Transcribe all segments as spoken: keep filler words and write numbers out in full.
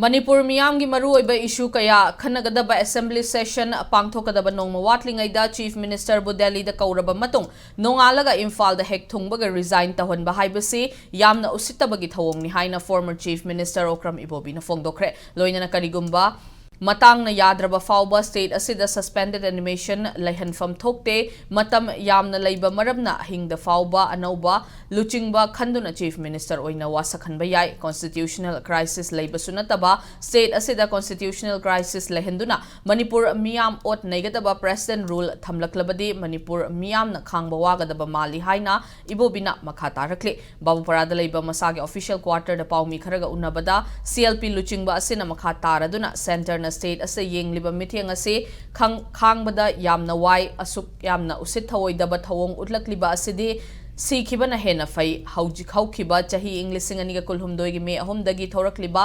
ꯃꯅꯤꯄꯨꯔ ꯃꯤꯌꯥꯝꯒꯤ ꯃꯔꯨꯑꯣꯏꯕ ꯏꯁꯨ ꯀꯌꯥ ꯈꯟꯅꯒꯗꯕ ꯑꯦꯁꯦꯝꯕ꯭ꯂꯤ ꯁꯦꯁꯟ ꯄꯥꯡꯊꯣꯛꯀꯗꯕ ꯅꯣꯡꯃ ꯋꯥꯠꯂꯤꯉꯩꯗ ꯆꯤꯐ ꯃꯤꯅꯤꯁꯇꯔꯕꯨ ꯗꯦꯜꯂꯤꯗ ꯀꯧꯔꯕ ꯃꯇꯨꯡ ꯅꯣꯡꯉꯥꯜꯂꯒ ꯏꯝꯐꯥꯜꯗ ꯍꯦꯛ ꯊꯨꯡꯕꯒ ꯔꯤꯖꯥꯏꯟ ꯇꯧꯍꯟꯕ ꯍꯥꯏꯕꯁꯤ ꯌꯥꯝꯅ ꯎꯁꯤꯠꯇꯕꯒꯤ ꯊꯧꯑꯣꯡꯅꯤ ꯍꯥꯏꯅ ꯐꯣꯔꯃꯔ ꯆꯤꯐ ꯃꯤꯅꯤꯁꯇꯔ ꯑꯣꯀ꯭ꯔꯝ ꯏꯕꯣꯕꯤꯅ ꯐꯣꯡꯗꯣꯛꯈ꯭ꯔꯦ꯫ ꯂꯣꯏꯅꯅ ꯀꯔꯤꯒꯨꯝꯕ ꯃꯇꯥꯡꯅ ꯌꯥꯗ꯭ꯔꯕ ꯐꯥꯎꯕ ꯁ꯭ꯇꯦꯠ ꯑꯁꯤꯗ ꯁꯁꯄꯦꯟꯗꯦꯗ ꯑꯦꯅꯤꯃꯦꯁꯟ ꯂꯩꯍꯟꯐꯝ ꯊꯣꯛꯇꯦ꯫ ꯃꯇꯝ ꯌꯥꯝꯅ ꯂꯩꯕ ꯃꯔꯝꯅ ꯑꯍꯤꯡꯗ ꯐꯥꯎꯕ ꯑꯅꯧꯕ ꯂꯨꯆꯤꯡꯕ ꯈꯟꯗꯨꯅ ꯆꯤꯐ ꯃꯤꯅꯤꯁꯇꯔ ꯑꯣꯏꯅ ꯋꯥꯁꯛꯍꯟꯕ ꯌꯥꯏ꯫ ꯀꯣꯟꯁꯇꯤꯇ꯭ꯌꯨꯁꯅꯦꯜ ꯀ꯭ꯔꯥꯏꯁꯤꯁ ꯂꯩꯕꯁꯨ ꯅꯠꯇꯕ ꯁ꯭ꯇꯦꯠ ꯑꯁꯤꯗ ꯀꯣꯟꯁꯇꯤꯇ꯭ꯌꯨꯁꯅꯦꯜ ꯀ꯭ꯔꯥꯏꯁꯤꯁ ꯂꯩꯍꯟꯗꯨꯅ ꯃꯅꯤꯄꯨꯔ ꯃꯤꯌꯥꯝ ꯑꯣꯠ ꯅꯩꯒꯗꯕ ꯄ꯭ꯔꯦꯁꯤꯗꯦꯟꯠ ꯔꯨꯜ ꯊꯝꯂꯛꯂꯕꯗꯤ ꯃꯅꯤꯄꯨꯔ ꯃꯤꯌꯥꯝꯅ ꯈꯥꯡꯕ ꯋꯥꯒꯗꯕ ꯃꯥꯜꯂꯤ ꯍꯥꯏꯅ ꯏꯕꯣꯕꯤꯅ ꯃꯈꯥ ꯇꯥꯔꯛꯂꯤ꯫ ꯕꯥꯕꯨꯄꯥꯔꯥꯗ ꯂꯩꯕ ꯃꯁꯥꯒꯤ ꯑꯣꯐꯤꯁꯤꯌꯦꯜ ꯀ꯭ꯋꯥꯔꯇꯔꯗ ꯄꯥꯎꯃꯤ ꯈꯔꯒ ꯎꯅꯕꯗ ꯁꯤ ꯑꯦꯜ ꯄꯤ ꯂꯨꯆꯤꯡꯕ ꯑꯁꯤꯅ ꯃꯈꯥ ꯇꯥꯔꯗꯨꯅ ꯁꯦꯟꯇꯔꯅ ꯁ꯭ꯇꯦꯠ ꯑꯁꯤꯗ ꯌꯦꯡꯂꯤꯕ ꯃꯤꯠꯌꯦꯡ ꯑꯁꯤ ꯈꯪ-, ꯈꯥꯡꯕꯗ ꯌꯥꯝꯅ ꯋꯥꯏ꯫ ꯑꯁꯨꯛ ꯌꯥꯝꯅ ꯎꯁꯤꯠ ꯊꯑꯣꯏꯗꯕ ꯊꯧꯑꯣꯡ ꯎꯠꯂꯛꯂꯤꯕ ꯑꯁꯤꯗꯤ ꯁꯤꯈꯤꯕꯅ ꯍꯦꯟꯅ ꯐꯩ꯫ ꯍꯧꯖꯤꯛ ꯍꯧꯈꯤꯕ ꯆꯍꯤ ꯏꯪ ꯂꯤꯁꯤꯡ ꯑꯅꯤꯒ ꯀꯨꯟꯍꯨꯝꯗꯣꯏꯒꯤ ꯃꯦ ꯑꯍꯨꯝꯗꯒꯤ ꯊꯣꯔꯛꯂꯤꯕ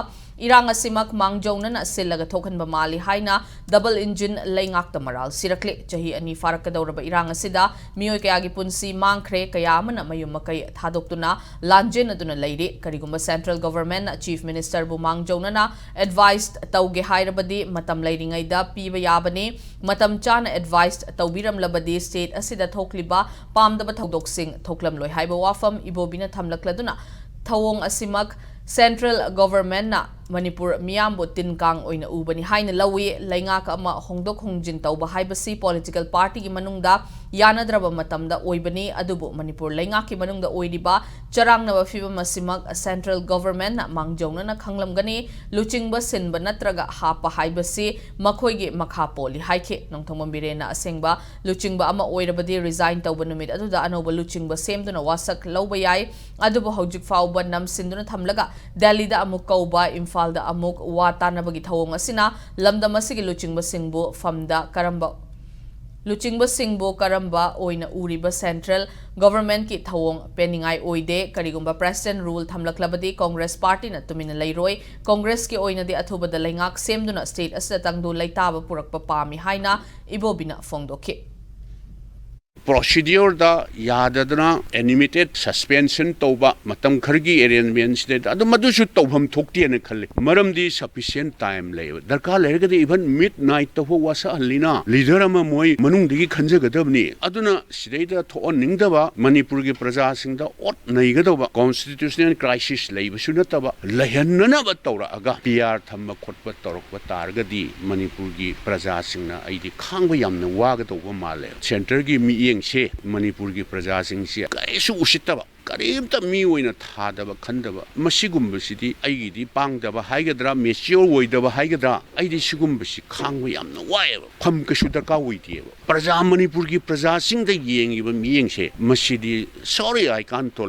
ꯏꯔꯥꯡ ꯑꯁꯤꯃꯛ ꯃꯥꯡꯖꯧꯅꯅ ꯁꯤꯜꯂꯒ ꯊꯣꯛꯍꯟꯕ ꯃꯥꯜꯂꯤ ꯍꯥꯏꯅ ꯗꯕꯜ ꯏꯟꯖꯤꯟ ꯂꯩꯉꯥꯛꯇ ꯃꯔꯥꯜ ꯁꯤꯔꯛꯂꯦ꯫ ꯆꯍꯤ ꯑꯅꯤ ꯐꯥꯔꯛꯀꯗꯧꯔꯕ ꯏꯔꯥꯡ ꯑꯁꯤꯗ ꯃꯤꯑꯣꯏ ꯀꯌꯥꯒꯤ ꯄꯨꯟꯁꯤ ꯃꯥꯡꯈ꯭ꯔꯦ, ꯀꯌꯥ ꯑꯃꯅ ꯃꯌꯨꯝ ꯃꯀꯩ ꯊꯥꯗꯣꯛꯇꯨꯅ ꯂꯥꯟꯖꯦꯟꯅꯗꯨꯅ ꯂꯩꯔꯤ꯫ ꯀꯔꯤꯒꯨꯝꯕ ꯁꯦꯟꯇ꯭ꯔꯦꯜ ꯒꯣꯚꯔꯟꯃꯦꯟꯠꯅ ꯆꯤꯐ ꯃꯤꯅꯤꯁꯇꯔꯕꯨ ꯃꯥꯡꯖꯧꯅꯅ ꯑꯦꯗꯚꯥꯏꯁ ꯇꯧꯒꯦ ꯍꯥꯏꯔꯕꯗꯤ ꯃꯇꯝ ꯂꯩꯔꯤꯉꯩꯗ ꯄꯤꯕ ꯌꯥꯕꯅꯤ꯫ ꯃꯇꯝ ꯆꯥꯅ ꯑꯦꯗꯚꯥꯏꯁ ꯇꯧꯕꯤꯔꯝꯂꯕꯗꯤ ꯁ꯭ꯇꯦꯠ ꯑꯁꯤꯗ ꯊꯣꯛꯂꯤꯕ ꯄꯥꯝꯗꯕ ꯊꯧꯗꯣꯛꯁꯤꯡ ꯊꯣꯛꯂꯝꯂꯣꯏ ꯍꯥꯏꯕ ꯋꯥꯐꯝ ꯏꯕꯣꯕꯤꯅ ꯊꯝꯂꯛꯂꯗꯨꯅ ꯊꯧꯑꯣꯡ ꯑꯁꯤꯃꯛ ꯁꯦꯟꯇ꯭ꯔꯦꯜ ꯒꯣꯚꯔꯟꯃꯦꯟꯠꯅ ꯃꯅꯤꯄꯨꯔ ꯃꯤꯌꯥꯝꯕꯨ ꯇꯤꯟ ꯀꯥꯡ ꯑꯣꯏꯅ ꯎꯕꯅꯤ ꯍꯥꯏꯅ ꯂꯧꯏ꯫ ꯂꯩꯉꯥꯛ ꯑꯃ ꯍꯣꯡꯗꯣꯛ ꯍꯣꯡꯖꯤꯟ ꯇꯧꯕ ꯍꯥꯏꯕꯁꯤ ꯄꯣꯂꯤꯇꯤꯀꯦꯜ ꯄꯥꯔꯇꯤꯒꯤ ꯃꯅꯨꯡꯗ ꯌꯥꯅꯗ꯭ꯔꯕ ꯃꯇꯝꯗ ꯑꯣꯏꯕꯅꯤ꯫ ꯑꯗꯨꯕꯨ ꯃꯅꯤꯄꯨꯔ ꯂꯩꯉꯥꯛꯀꯤ ꯃꯅꯨꯡꯗ ꯑꯣꯏꯔꯤꯕ ꯆꯔꯥꯡꯅꯕ ꯐꯤꯕꯝ ꯑꯁꯤꯃꯛ ꯁꯦꯟꯇ꯭ꯔꯦꯜ ꯒꯣꯚꯔꯟꯃꯦꯟꯠꯅ ꯃꯥꯡꯖꯧꯅꯅ ꯈꯪꯂꯝꯒꯅꯤ꯫ ꯂꯨꯆꯤꯡꯕ ꯁꯤꯟꯕ ꯅꯠꯇ꯭ꯔꯒ ꯍꯥꯞꯄ ꯍꯥꯏꯕꯁꯤ ꯃꯈꯣꯏꯒꯤ ꯃꯈꯥ ꯄꯣꯜꯂꯤ ꯍꯥꯏꯈꯤ꯫ ꯅꯣꯡꯊꯣꯝꯕꯝ ꯕꯤꯔꯦꯟꯅ ꯑꯁꯦꯡꯕ ꯂꯨꯆꯤꯡꯕ ꯑꯃ ꯑꯣꯏꯔꯕꯗꯤ ꯔꯤꯖꯥꯏꯟ ꯇꯧꯕ ꯅꯨꯃꯤꯠ ꯑꯗꯨꯗ ꯑꯅꯧꯕ ꯂꯨꯆꯤꯡꯕ ꯁꯦꯝꯗꯨꯅ ꯋꯥꯁꯛ ꯂꯧꯕ ꯌꯥꯏ꯫ ꯑꯗꯨꯕꯨ ꯍꯧꯖꯤꯛ ꯐꯥꯎꯕ ꯅꯝꯁꯤꯟꯗꯨꯅ ꯊꯝꯂꯒ ꯗꯦꯜꯂꯤꯗ ꯑꯃꯨꯛ ꯀꯧꯕ, ꯏꯝꯐꯥꯜꯗ ꯑꯃꯨꯛ ꯋꯥ ꯇꯥꯅꯕꯒꯤ ꯊꯧꯑꯣꯡ ꯑꯁꯤꯅ ꯂꯝꯗꯝ ꯑꯁꯤꯒꯤ ꯂꯨꯆꯤꯡꯕꯁꯤꯡꯕꯨ ꯐꯝꯗ ꯀꯔꯝꯕ, ꯂꯨꯆꯤꯡꯕꯁꯤꯡꯕꯨ ꯀꯔꯝꯕ ꯑꯣꯏꯅ ꯎꯔꯤꯕ ꯁꯦꯟꯇ꯭ꯔꯦꯜ ꯒꯣꯚꯔꯟꯃꯦꯟꯠꯀꯤ ꯊꯧꯑꯣꯡ ꯄꯦꯟꯅꯤꯡꯉꯥꯏ ꯑꯣꯏꯗꯦ꯫ ꯀꯔꯤꯒꯨꯝꯕ ꯄ꯭ꯔꯦꯁꯤꯗꯦꯟꯠ ꯔꯨꯜ ꯊꯝꯂꯛꯂꯕꯗꯤ ꯀꯣꯡꯒ꯭ꯔꯦꯁ ꯄꯥꯔꯇꯤꯅ ꯇꯨꯃꯤꯟꯅ ꯂꯩꯔꯣꯏ꯫ ꯀꯣꯡꯒ꯭ꯔꯦꯁꯀꯤ ꯑꯣꯏꯅꯗꯤ ꯑꯊꯨꯕꯗ ꯂꯩꯉꯥꯛ ꯁꯦꯝꯗꯨꯅ ꯁ꯭ꯇꯦꯠ ꯑꯁꯤꯗ ꯇꯪꯗꯨ ꯂꯩꯇꯥꯕ ꯄꯨꯔꯛꯄ ꯄꯥꯝꯃꯤ ꯍꯥꯏꯅ ꯏꯕꯣꯕꯤꯅ ꯐꯣꯡꯗꯣꯛꯈꯤ꯫ ꯄ꯭ꯔꯣꯁꯤꯗ꯭ꯌꯣꯔꯗ ꯌꯥꯗꯗꯅ ꯑꯦꯅꯤꯃꯦꯇꯦꯠ ꯁꯁꯄꯦꯟꯁꯟ ꯇꯧꯕ, ꯃꯇꯝ ꯈꯔꯒꯤ ꯑꯦꯔꯦꯟꯖꯃꯦꯟꯁꯤꯗꯩꯗ ꯑꯗꯨꯝ ꯑꯗꯨꯁꯨ ꯇꯧꯐꯝ ꯊꯣꯛꯇꯦꯅ ꯈꯜꯂꯤ꯫ ꯃꯔꯝꯗꯤ ꯁꯐꯤꯁꯤꯌꯦꯟ ꯇꯥꯏꯝ ꯂꯩꯌꯦꯕ꯫ ꯗꯔꯀꯥꯔ ꯂꯩꯔꯒꯗꯤ ꯏꯚꯟ ꯃꯤꯠ ꯅꯥꯏꯠꯇ ꯐꯥꯎ ꯋꯥꯁꯛꯍꯜꯂꯤꯅ꯫ ꯂꯤꯗꯔ ꯑꯃ ꯃꯣꯏ ꯃꯅꯨꯡꯗꯒꯤ ꯈꯟꯖꯒꯗꯕꯅꯤ꯫ ꯑꯗꯨꯅ ꯁꯤꯗꯩꯗ ꯊꯣꯛꯍꯟꯅꯤꯡꯗꯕ, ꯃꯅꯤꯄꯨꯔꯒꯤ ꯄ꯭ꯔꯖꯥꯁꯤꯡꯗ ꯑꯣꯠ ꯅꯩꯒꯗꯧꯕ, ꯀꯣꯟꯁꯇꯤꯇ꯭ꯌꯨꯁꯅꯦꯜ ꯀ꯭ꯔꯥꯏꯁꯤꯁ ꯂꯩꯕꯁꯨ ꯅꯠꯇꯕ, ꯂꯩꯍꯟꯅꯅꯕ ꯇꯧꯔꯛꯑꯒ ꯄꯤ ꯑꯥꯔ ꯊꯝꯕ ꯈꯣꯠꯄ ꯇꯧꯔꯛꯄ ꯇꯥꯔꯒꯗꯤ ꯃꯅꯤꯄꯨꯔꯒꯤ ꯄ꯭ꯔꯖꯥꯁꯤꯡꯅ ꯑꯩꯗꯤ ꯈꯥꯡꯕ ꯌꯥꯝꯅ ꯋꯥꯒꯗꯧꯕ ꯃꯥꯜꯂꯦ꯫ ꯁꯦꯟꯇꯔꯒꯤ ꯃꯤꯠꯌꯦꯡꯁꯦ ꯃꯅꯤꯄꯨꯔꯒꯤ ꯄ꯭ꯔꯖꯥꯁꯤꯡꯁꯦ ꯀꯔꯤꯁꯨ ꯎꯁꯤꯠꯇꯕ, ꯀꯔꯤꯝꯇ ꯃꯤ ꯑꯣꯏꯅ ꯊꯥꯗꯕ ꯈꯟꯗꯕ, ꯃꯁꯤꯒꯨꯝꯕꯁꯤꯗꯤ ꯑꯩꯒꯤꯗꯤ ꯄꯥꯡꯗꯕ ꯍꯥꯏꯒꯗ꯭ꯔꯥ, ꯃꯦꯆꯤꯌꯣꯔ ꯑꯣꯏꯗꯕ ꯍꯥꯏꯒꯗ꯭ꯔꯥ, ꯑꯩꯗꯤ ꯁꯤꯒꯨꯝꯕꯁꯤ ꯈꯥꯡꯕ ꯌꯥꯝꯅ ꯋꯥꯏꯑꯦꯕ꯫ ꯐꯝ ꯀꯩꯁꯨ ꯗꯔꯀꯥꯔ ꯑꯣꯏꯗꯦꯕ꯫ ꯄ꯭ꯔꯖꯥ, ꯃꯅꯤꯄꯨꯔꯒꯤ ꯄ꯭ꯔꯖꯥꯁꯤꯡꯗ ꯌꯦꯡꯉꯤꯕ ꯃꯤꯠꯌꯦꯡꯁꯦ, ꯃꯁꯤꯗꯤ sorry, I can't tolerate꯫